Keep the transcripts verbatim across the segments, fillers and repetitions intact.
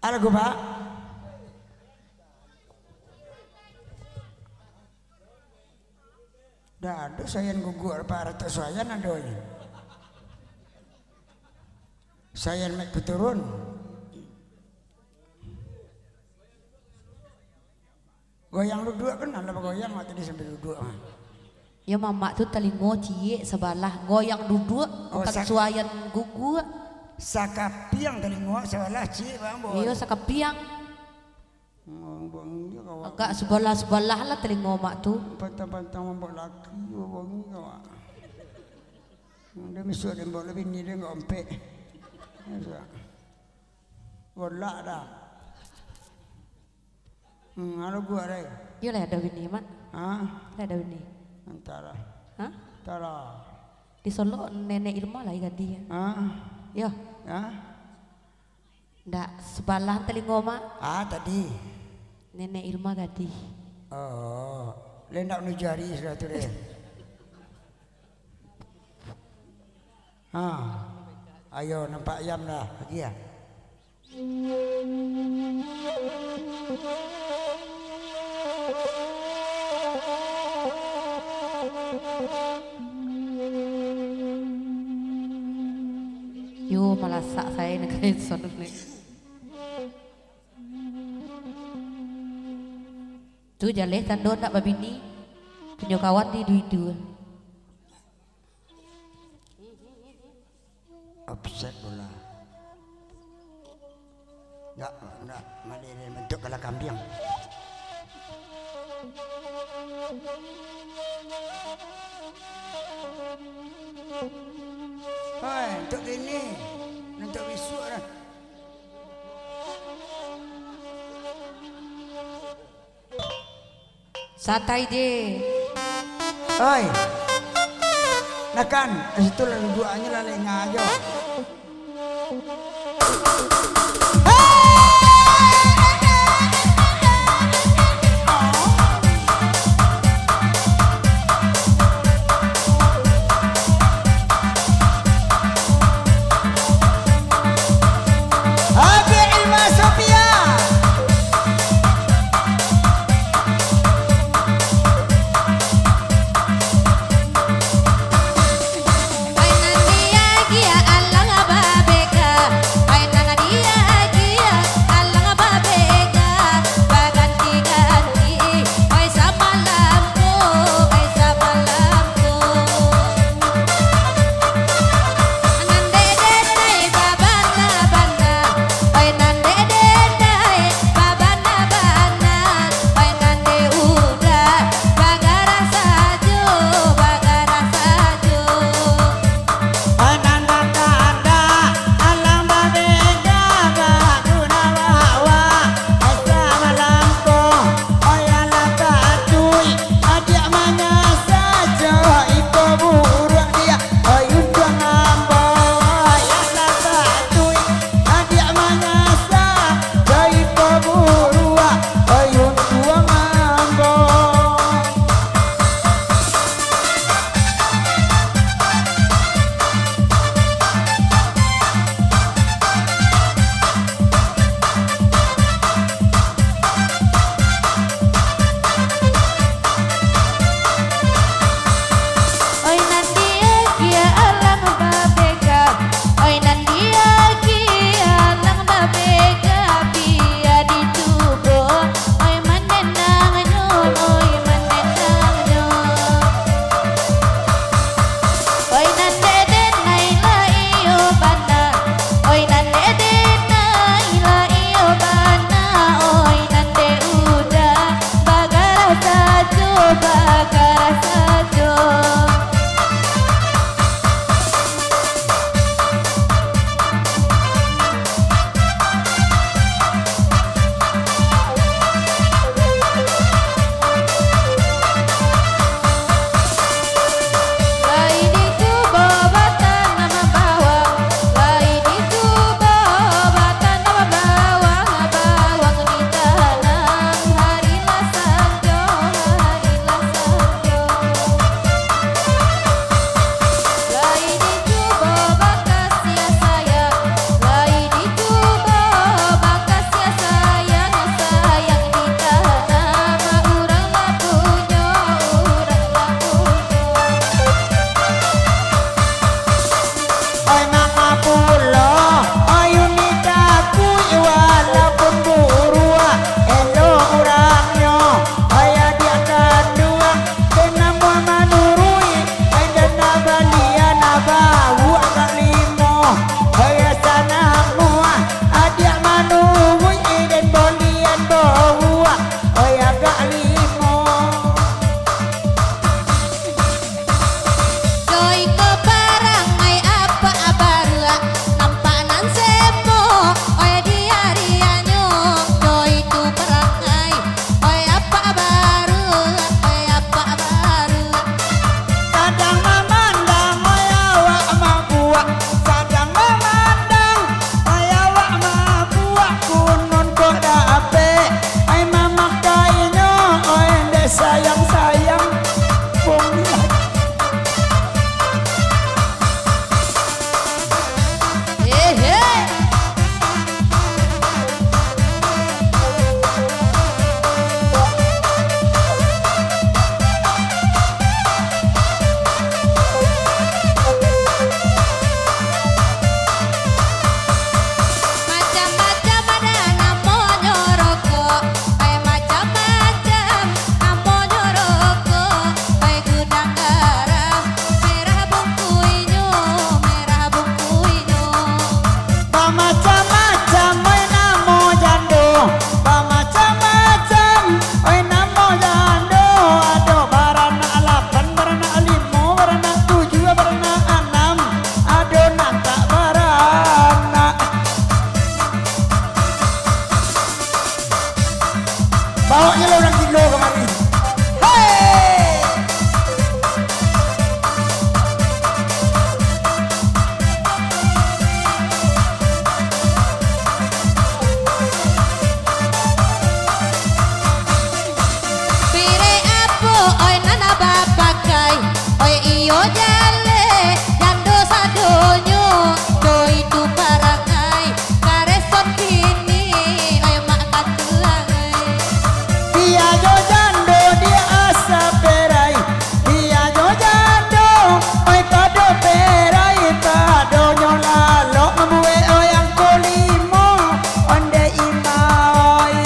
Alago, Pak. Dah ado Sayan guguak, Pak, ratok Sayan ado nyo. Sayan mek kuturun. Goyang duduak kan, alah bagoyang awak tadi sambil duduak mah. Yo, mamak tu talingo ciek sabalah, goyang duduak, Oh, bukan sak- Sayan guguak. Sakapiang talingo sabalah ciek, Bang Boy. Iyo, sakapiang. Hmm, Bang, iyo, kawan. Agak sabalah-sabalah lah talingo mak tu. Pantang-pantang mambao laki, Bang, iyo, kawan. Hmm, dia misuak dia mambao lah bini dia enggak ompek. Ya, sudah. Golak dah. Hmm, alo gua deh. Yo lah ado bini, Mak. Hah? Lah ado bini. Antara. Hah? Antara. Di Solok Nenek Ilma lah gadih. Hah? Yo. Hah? Ndak, sabalah talingo, Mak. Ah, tadi. Nenek Ilma gadih. Oh, le ndak manuju ari sudah tu deh. Ha. Ayo, nampak ayam dah, lagi ya? Yo, malasak sae nagari sono ni. Tu jaleh tando ndak babini, punyo kawan di duidu. Offset bola. Ndak, ndak, malirin bantuak kala kambiang. Hoi, untuak kini, untuak bisuak dah. Satai je. Oi. Nah kan, situ lah duduaknyo lah lengah ajo. Habib Ilma Sofia. Awaknyo lah urang gilo kamari. Hei! Pirek apo, oi, nan bapakai? Oi, iyo jaleh, jando sadonyo, jo itu parangai, kareson kini, oi, mak katuang ai. Biajo jando di asa perai, biajo jando, oi, pado perai, padonyo lalok mambuek, oi, angko limo, onde imai.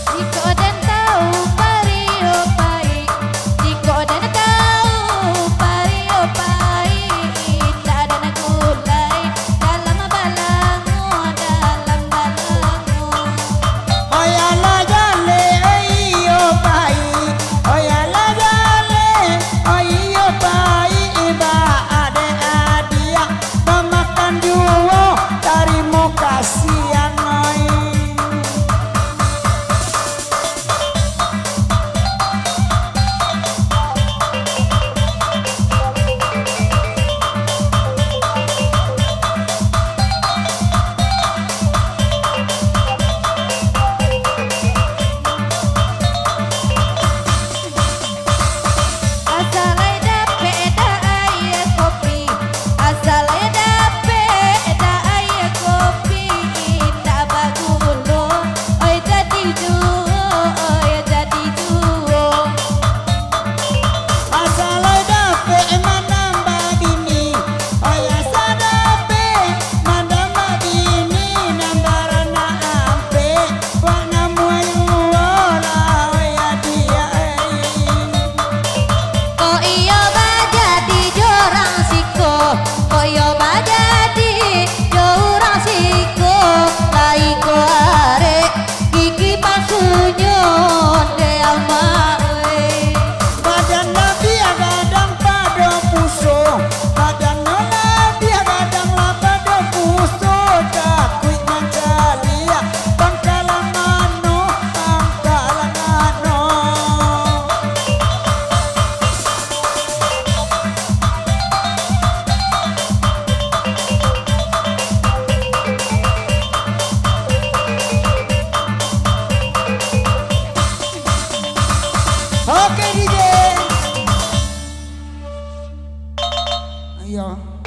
Jikok den tahu pario pai, jikok den tahu pario pai, indak den gulai dalam balango, dalam balango. Oyalah jaleh, iyo pai, oyalah jaleh, iyo pai, ibarat dek adiak, mamakan juo, tarimo kasiang, oi. Asa lai dapek da aia kopi, asa lai dapek da aia kopi, indak bagulo, oi jadi juo, oi jadi juo. Asa lai dapek manambah bini, oi asa dapek manambah bini, nan baranak ampek, wak namuah juo lah, oi adiak ai. Kok iyo bajadi jo urang siko, kok iyo bajadi jo urang siko, lai ko arek gigi palsunyo dek amak, weh. Badan labiah gadang pado puso, badannyo labiah gadang lah pado puso, takuik mancaliak pangkalan mano, pangkalan mano. Oke, D J. Iyo.